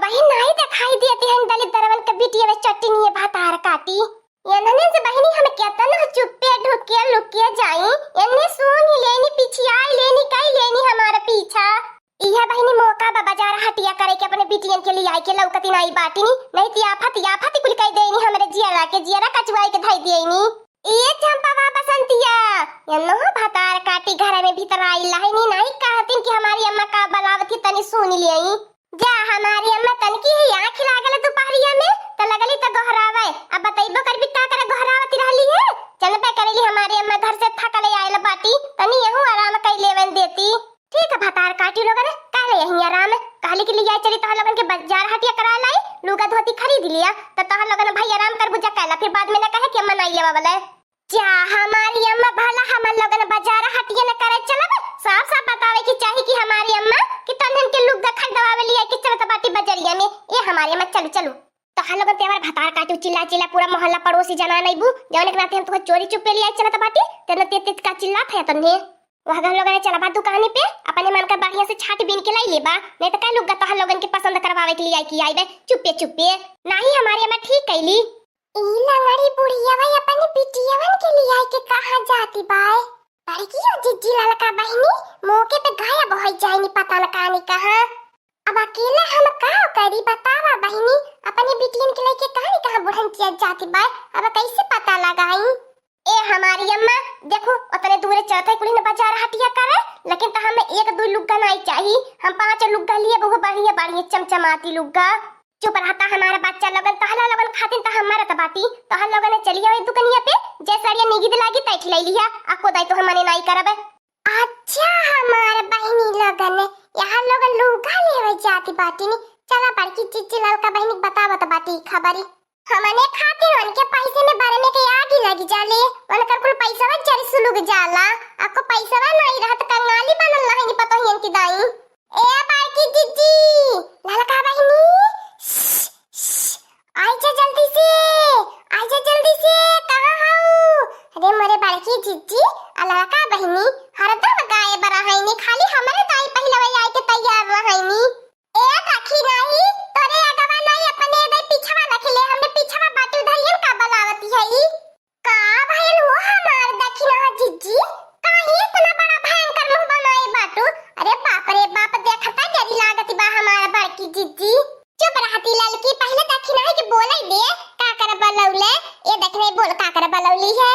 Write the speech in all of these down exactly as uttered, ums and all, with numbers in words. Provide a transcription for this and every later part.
बहिन, नाहीं देखाई देती हैं दलित दरवन के बिटिया में चट्टिनिये भतार काटी। एन्हने से बहिनी हम केतना चुप्पे ढुके लुके जाई, एन्हे सुन ही लेनी, पिछियाई लेनी, कई लेनी हमारा पीछा। इहे बहिनी मौका बा बाजार हटिया करे के, अपने बिटियन के लियाई के लौकती नाई बाटिनी, नहीं ती आफत, आफत कुल कई देनी हमरे जियरा के, जियरा कचुआई के धई देनी। ए चंपवा बसंतिया, एन्हो भतार काटी घर में भीतर आई लहनी, नाहीं कहतिन कि हमारी अम्मा का बलावत ही, तनी सुन लेई। जा हमारी अम्मा तनकी ही आँख लागल दुपहरिया में, त लगली त गोहरावे। अब बतैबो करबी का करे गोहरावती रहली है? चलबे करेली हमारी अम्मा घर से थकले आयल बाटी, तनी यहू आराम कई लेवन देती। ठीक है भतार काटी लोगन, कहले यहीं आराम। कहली कि लिया चली तोहर लोगन के बाजार हटिया करा लाई, लुगा धोती खरीद लिया, त तोहर लोगन भाई आराम कर बुझा कैला, फिर बाद में न कहे कि अम्मा नाई लेवा वाला है। जा हमारी अम्मा, भला हमन लोगन बाजार हटिया न करे चलब? साफ साफ बतावे के चाही कि हमारी अम्मा कि तन्हन के लुग्गा खरीदवावे लिया के चलत बाटी बजरिया में। ए हमारी अम्मा, चलू चलू। तोहार लोगन ते हमार भतार काटू चिल्ला चिल्ला पूरा मोहल्ला पड़ोसी जना नइबू, जौन के नाते हम तोहर चोरी चुप्पे लिया चलत बाटी, तेने ते तेज का चिल्लात है तन्हे। वह घर लोगन चलबा दुकानी पे, अपने मन का बढ़िया से छाट बीन के लाई लेबा, नहीं तो का लुग्गा तोहार लोगन के पसंद करवावे के लिए आई कि आइबे चुप्पे चुप्पे। नाही हमारी अम्मा ठीक कैली। ई लंगड़ी बुढ़ियवा अपने बिटियवन के लियाई के कहाँ जाती बाय? बड़की हो जिज्जी ललका बहिनी मौके पे गायब होइ जाइनी, पता न कानी कहाँ। अब अकेले हम का करी बतावा बहिनी, अपने बिटियन के लेके कहाँ न कहाँ बुढ़न चिया जाती बाय, अब कैसे पता लगाई? ए हमारी अम्मा, देखो उतने दूरे चलत है कुली ने बाजार हटिया करे, लेकिन तो हमें एक दो लुग्गा नाई चाही, हम पाँच लुग्गा लिए बहु बढ़िया बढ़िया चमचमाती लुग्गा। चुप रहता हमारा बच्चा लोगन, तहला लोगन खातिन त हम मरत बाटी। तहल लोगन चली आवे दुकनिया पे, जे सड़िया निगिद लागी तै ठिलाई लिहा, आ कोदाई तो हम मने नाई करब। अच्छा हमार बहिनी लोगन, यहाँ लोगन लूगा लेवे जाती बाटी नी। चला बड़की चिच्ची ललका बहिनी बतावत बाटी खबरी। हमने खातिर उनके पैसे में भरे में के आगी लगी जाले, उनकर कुल पैसवा जरी सुलुग जाला। अको पैसवा नाई रहत कंगाली बनल रहनी पतोहियन की दाई। ए बड़की जिज्जी, ललका बहिनी, श्श, श्श, आई जा जल्दी से, आई जा जल्दी से, कहाँ हऊ? अरे मोरे बड़की जिज्जी, आ ललका बहिनी, हरदम गायब रहैनी, खाली हमरे दाई पहिलवे आए के तैयार रहैनी। ए देखी नाही, तोरे अगवा नाही, अपने दे पिछवा रख ले, हमने पिछवा बाटी उधरियन का बलावती है ई। का भइल हो हमार दखिनहा जिज्जी? काहे इतना बड़ा भयंकर मुँह बनाए बाटू? अरे बाप रे बाप, देखता डरी लागत बा हमार बड़की जिज्जी। चुप रहती ललकी, पहिले दखिनहा के बोले दे, का कर बलौले? ए दखिनहा बोल, का कर बलौली है?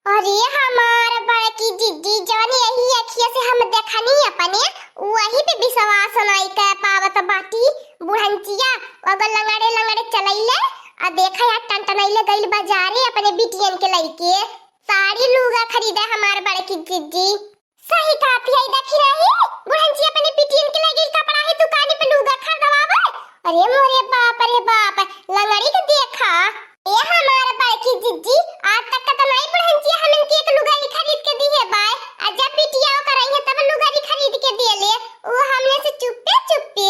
अरे हमार बड़की जिज्जी, जवन यही अखिया से हम देखनी अपने, वही पे विश्वास नाई कर पावत बाटी। बुढ़ंचिया, अगर लंगड़े लंगड़े चलैले, आ देखा यार टनटनैले गइल बाजारे अपने बिटियन के लइके। साड़ी लूगा खरीदे हमार बड़की जिज्जी। सही कहती है, देखी नाही, बुढ़ंची अपने बिटियन के लगे कपड़ा ही दुकान पे लूगा खरीदवावे। अरे मोरे बाप रे बाप, लंगड़ी के देखा। ए हमार बड़की जिज्जी, आज तक का तो नाई बुढ़ंची हमन के एक लुगारी खरीद के दी है बाय। आ जब बिटिया ओकर आई है तब लुगारी खरीद के दे ले। वो हमने से चुप्पे चुप्पे।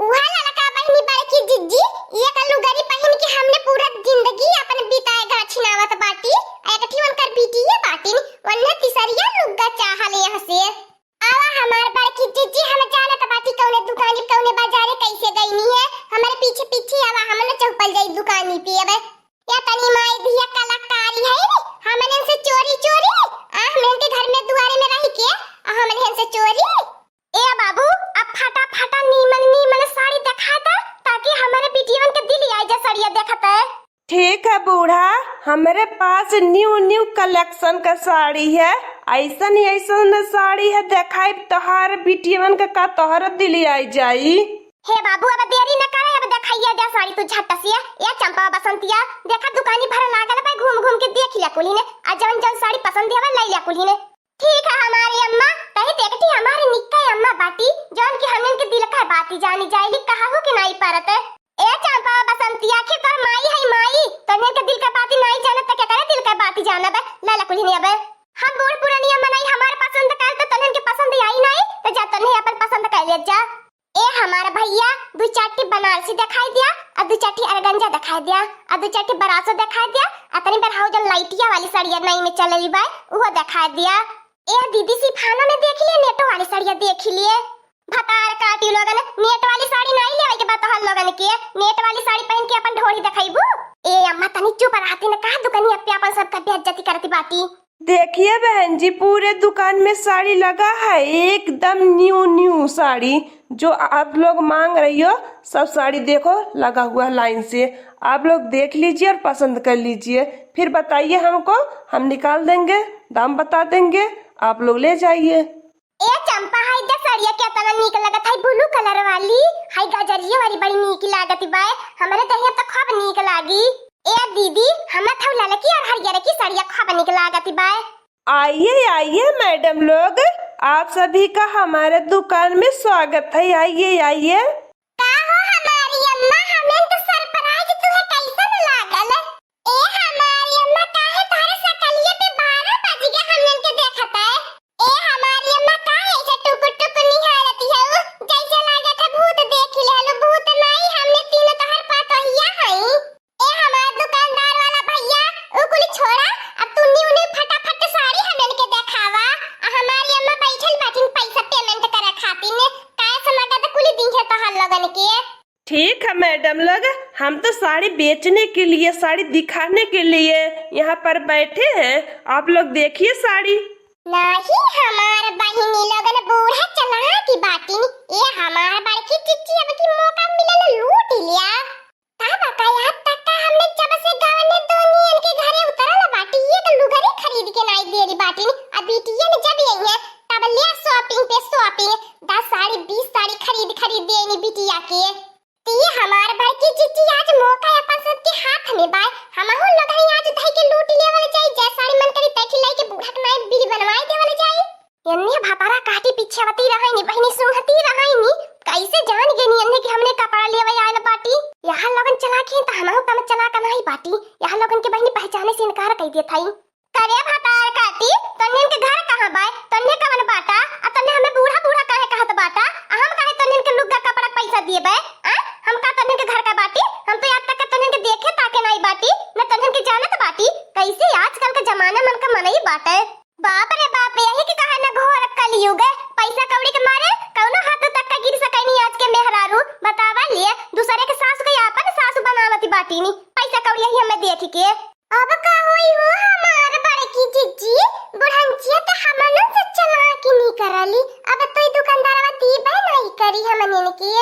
उहा ललका बहिनी बड़की जिज्जी, एक लुगरी पहिन के हमने पूरा जिंदगी अपन बिताए घाछिनावत बाटी। एक ठी उनकर बिटिये बाटिन, वन्ने तिसरिया लुग्गा चाहल यहाँ से। आवा हमार बड़की जिज्जी, हम जानत बाटी कौने दुकानी, कौने बाजारे कैसे गईनी है। हमारे पीछे पीछे आवा, हमने चहुपल जाई दुकानी पे। अब या तनी माई धिया कलाकारी है रे, हमने से चोरी चोरी, आ हमने के घर में दुआरे में रह के, आ हमने से चोरी। ए बाबू, अब फटा फटा नीमन नीमन साड़ी देखा दा, ताकि हमारे बिटियवन के दिल आई जा साड़िया देखत है। ठीक है बूढ़ा, हमरे पास न्यू न्यू कलेक्शन का साड़ी है, ऐसन ऐसन साड़ी है देखाई तोहार बिटियवन के का तोहर दिल आई जाई। हे बाबू, अब देरी न करे, अब देखाइया दे साड़ी तू झट से। ए चंपा बसंतिया, देखा दुकानी भर लागल बा, घूम घूम के देख लिया कुली ने, आ जवन जवन साड़ी पसंद आवे ले लिया कुली ने। ठीक है हमारी अम्मा, कही तो एकठी हमारी निक्का अम्मा बाटी, जौन की हमन के दिल का बाती जानी जाइली, कहा हो कि नाई परत। ए चंपा बसंती, आखिर तोर माई है माई, तोहन के दिल का बाती नाई जानत त के करे दिल का बाती जानब? ले ला कुली ने अब। हम बूढ़ पुरानिया मनई हमार पसंद कर त तोहन के पसंद आई नाई, त जा तोहन अपन पसंद कर ले जा। ए हमार भैया, दू चार ठी बनारसी दिखाई दिया, आ दू चार ठी अरगंजा दिखाई दिया, आ दू चार ठी बरासो दिखाई दिया, आ तनी बेर हाउ जौन लाइटिया वाली सड़िया नई में चलली बा, उहो दिखाई दिया। ए दीदी, सिफानो में देख लिए, नेटो वाली सड़िया देख लिए। भतार काटी लोगन, नेट वाली साड़ी नाई लेवे के बा तोहर लोगन के। नेट वाली साड़ी पहिन के अपन ढोढ़ी देखइबू? ए अम्मा, तनी चुप रहती न, का दुकनिया पे अपन सबका बेइज्जती करती बाटी। देखिए बहन जी, पूरे दुकान में साड़ी लगा है, एकदम न्यू न्यू साड़ी। जो आप लोग मांग रही हो, सब साड़ी देखो लगा हुआ है लाइन से। आप लोग देख लीजिए और पसंद कर लीजिए, फिर बताइए हमको, हम निकाल देंगे, दाम बता देंगे, आप लोग ले जाइए। ए चंपा, हाय दे सड़िया केतना नीक लगत है, ब्लू कलर वाली। हाय गजरिया वाली बड़ी नीक लागत बाय, हमरे दहिया त खूब नीक लागी। ए दीदी, हमरा थौ ललकी और हरियर की सड़िया खूब नीक लागत बाय। आइए, आइए मैडम लोग, आप सभी का हमारे दुकान में स्वागत है। आइए, आइए। का हो हमारी अम्मा, हमें तो सरप्राइज तू है कैसन लागल? ए हमारी अम्मा, काहे तोहरे सकलिए पे बारह बज गए हमन के देखत है? ए हमारी अम्मा, काहे ऐसे टुकुर टुकुर निहारती है? जैसे लागत है भूत देख लेहलू। भूत नहीं, हमने तीनों तोहर पतोहिया हई। ए हमार दुकानदार वाला भैया, उ कुल छोड़ा, अब तू न्यू न्यू फटाफट साड़ी हमन के देखावा। आ हमारी अम्मा बैठल बाटिन पैसा पेमेंट करे खातिर, कैश नगद कुल दीहे तोहर लोगन के। ठीक है मैडम लोग, हम तो साड़ी बेचने के लिए, साड़ी दिखाने के लिए यहाँ पर बैठे हैं। आप लोग देखिए साड़ी। नाही, हमार बहिनी लोगन बूढ़ा चलाकी बाटिन। ए हमार बड़की चिच्ची, अब की मौका मिलल, लूट लिया। का बा का, आज तक का हमने जब से गवने दोनी इनके घरे उतरल बाटी, ये तो लुगरी खरीद के नाई देली बाटिन। अब बिटिया ने जब यही है, तब ले शॉपिंग पे शॉपिंग, दस साड़ी, बीस साड़ी खरीद खरीद देनी बिटिया के। ती हमार बड़की चिच्ची, आज मौका अपन सबके हाथ में बाय, हमहू लोग हई आज धई के लूट लेवल जाई, जय साड़ी मन करी तैठी लाई के बूढ़ा के नाई बिल बनवाई देवल जाई। एन्ने भतारा काटी पिछवती रहैनी, बहिनी सुंघती रहैनी, कैसे जान गेनी एन्ने कि हमने कपड़ा लेवे आयल बाटी। यहाँ लोगन चलाक ही त हमहू कम चलाक नहीं बाटी, यहाँ लोगन के बहिनी पहचाने से इनकार कई देत हई। करे भतार काटी, तन्ने के घर कहाँ बाय? तन्ने कवन बाटा? आ तन्ने हमें बूढ़ा बूढ़ा काहे कहत बाटा? आ हम काहे तन्ने के लुग्गा कपड़ा पैसा दिए बाय? आ? हम का तन्ने के घर का बाटी? हम तो आज तक के तन्ने के देखे ताके नाई बाटी, न तन्ने के जानत बाटी। कैसे आजकल के जमाना मन का मनई बाटे। बाप रे बाप, यही के कहा न घोर कलयुग है। पैसा कौड़ी के मारे कौनो हद तक का गिर सकैनी आज के मेहरारू। बतावा लिए, दूसरे के सास के आपन सास बनावत बाटी नी। पैसा कौड़ी यही हमें देख के। अब का होई हो हमार बड़की जिज्जी, बुढ़ंचिया त हमनन से चलाकी निकरली। अब तो ई दुकानदारवा दीबे नहीं करी हमनन के।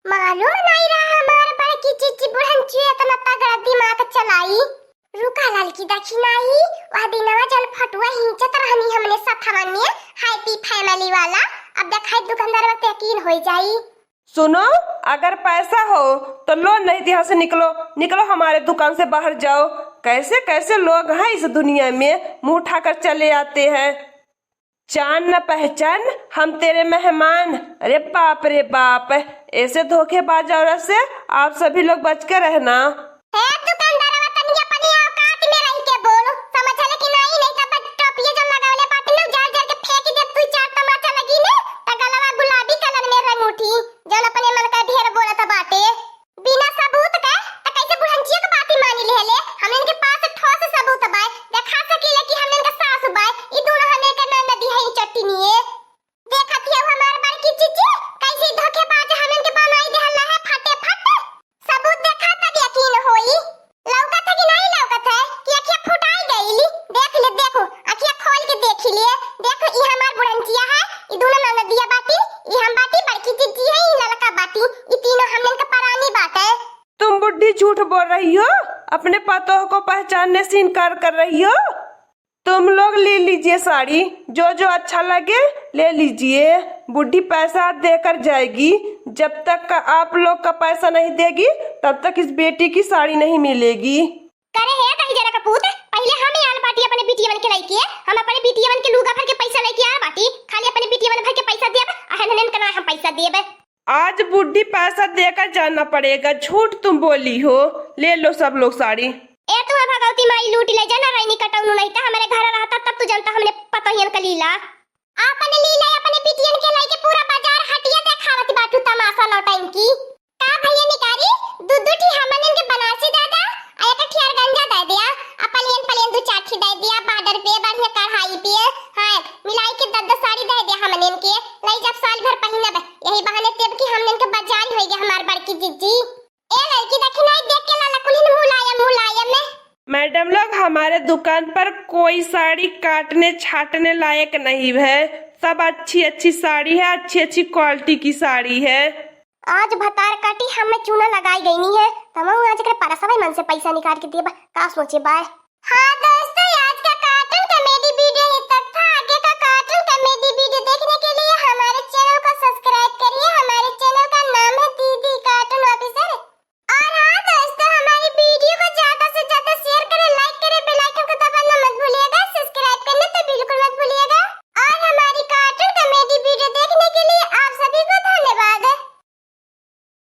मालूम नहीं रहा हमार बड़की जिज्जी बुढ़ंचिया इतना तगड़ा दिमाग चलाई। रुका ललकी, देखी नाही, वह दिनवा जन फटुआ हिंचत रहनी हमने सथवा में, हैप्पी फैमिली वाला। अब देखाई दुकानदारवा के यकीन होई जाई। सुनो, अगर पैसा हो तो लो, नहीं तो यहाँ से निकलो, निकलो हमारे दुकान से बाहर जाओ। कैसे कैसे लोग हैं इस दुनिया में, मुंह उठाकर चले आते हैं। जान न पहचान, हम तेरे मेहमान। अरे बाप रे बाप, ऐसे धोखेबाज औरत से आप सभी लोग बच के रहना। हे दुकानदारवा, तनी अपनी औकात में रह के बोल, समझले कि नहीं? नहीं तब टोपिया जो लगावले बाटे न, उजाड़ उजाड़ के फेंक दे, तू चार तमाचा लगी ने, त गलवा गुलाबी कलर में रंग उठी, जौन अपने मन का ढेर बोलत बाटे। बिना सबूत के त कैसे बुढ़ंचिया के बाती मानी लेले? हमन के पास ठोस सबूत बाय, देखा सकीले कि हमन के सास बाय, ई दोनों हमन के ननदी है चट्टिनिए। देखत हियौ हमार बड़की चिच्ची, कैसे धोखेबाज हमन के बनाई देहल है फटे फट। सबूत देखा तब यकीन होई। लौकत है कि नहीं लौकत है कि अखिया फुटाई गईली? देख ले, देखो, अखिया खोल के देखी ले। देखो, ई हमार बुढ़ंचिया है, ई दोनों ननदिया बाटी, ई हम बाटी, बड़की चिच्ची है, ई ललका बाटी, ई तीनों हमन के परानी बाटे। तुम बुढ़ी झूठ बोल रही हो, अपने पतोह को पहचानने से इनकार कर रही हो। तुम लोग ले लीजिए साड़ी, जो जो अच्छा लगे ले लीजिए। बुढ़ी पैसा देकर जाएगी, जब तक का आप लोग का पैसा नहीं देगी तब तक इस बेटी की साड़ी नहीं मिलेगी। करे हे कहीं जरा कपूत, पहिले हम आल बाटी अपने बिटियवन के लइके, हम अपने बिटियवन के लूगा भर के पैसा लइके आल बाटी, खाली अपने बिटियवन भर के पैसा देब, अहन हनन कना हम पैसा देब। आज बुढ़ी पैसा देकर जाना पड़ेगा, झूठ तुम बोली हो। ले लो सब लोग साड़ी। ए तू भगवती माई लूट ले जाना रहनी कटौनू, नहीं तो हमारे घर रहता तब तू जनता हमने पतोहियन का लीला। आपन लीला अपने बिटियन के लइके पूरा बाजार हटिया देखावत बाटू तमाशा नौटंकी। का भैया निकारी, दू दू ठी हमनन के बनारसी दे दा, आ एक ठी अरगंजा दे दिया, आ पलियन पलियन दू चार ठी दे दिया, बॉर्डर पे बढ़िया कढ़ाई पे, हाँ, मिलाई के दस दस साड़ी दे दिया हमनन के, लई जब साल भर पहिनब, यही हमारे दुकान पर कोई साड़ी काटने छाटने लायक नहीं है, सब अच्छी अच्छी साड़ी है, अच्छी अच्छी क्वालिटी की साड़ी है। आज भतार काटी, हमें चूना लगाई गई नहीं है, तमहू आज एकरे परसवे मन से पैसा निकाल के दिए बा, का सोचे बाय। हाँ दोस्त,